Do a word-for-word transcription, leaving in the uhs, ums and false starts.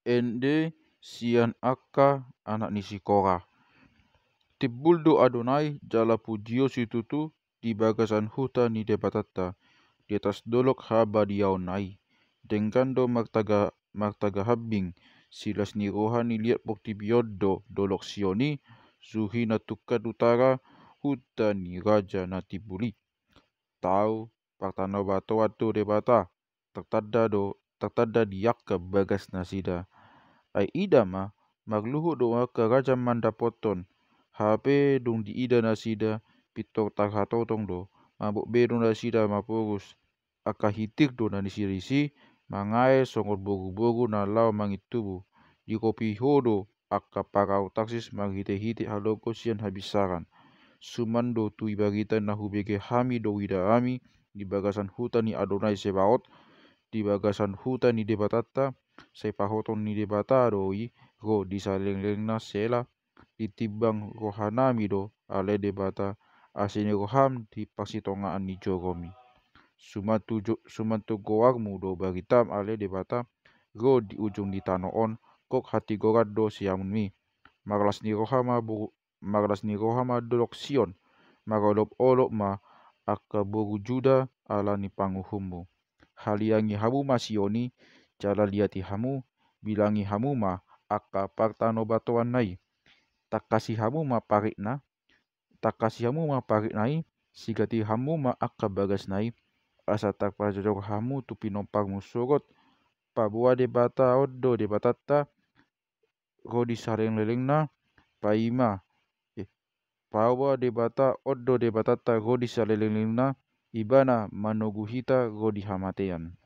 ende sian angka anak ni si Kora. Timbul do Adonai jala pujio situtu di bagasan huta ni Debatanta, di atas dolok habadiaonna i. Denggan do martaga, martagahambing, silas ni roha ni liat portibi on do dolok Sion i, suhi na tungkan utara, huta ni raja na timbul i. Tau partanobatoan do Debata, tartanda do, tartanda di angka bagasnasida. Ai ida ma, marluhut do angka raja mandapothon, hape dung diida nasida, pintor tarhatotong do, mabot be do nasida maporus, angka hitir do na nisiris i, mangae songon boruboru na laho mangintubu, diropi ho do angka parau Tarsis marhitehite halonggo sian habinsaran. Suman do tutu barita na hubege hami do huida hami di bagasan huta ni Adonai Sebaot, di bagasan huta ni Debatanta, sai pahoton ni Debata do i ro di salelenglelengna. Sela. Ditimbang rohanami do ale Debata, asi ni roham di parsitongaan ni joromi. Suman tu jo-, suman tu goarmu do baritam ale Debata, ro di ujung ni tano on, gok hatigoran do siamunmi. Marlas ni roha ma boru, marlas ni roha ma dolok Sion, marolopolop ma angka boru Juda ala ni panguhummu. Haliangi hamu ma Sion i, jala liati hamu, bilangi hamu ma angka partanobatoanna i. Tangkasi hamu ma paritna, tangkasi hamu ma paritna i, sigati hamu ma angka bagasna i, asa tarpajojor hamu tu pinomparmu sogot, paboa Debata on do Debatanta, ro di salelenglelengna, paima, eh, paboa Debata on do Debatanta ro di salelenglelengna, ibana manogu hita ro di hamatean.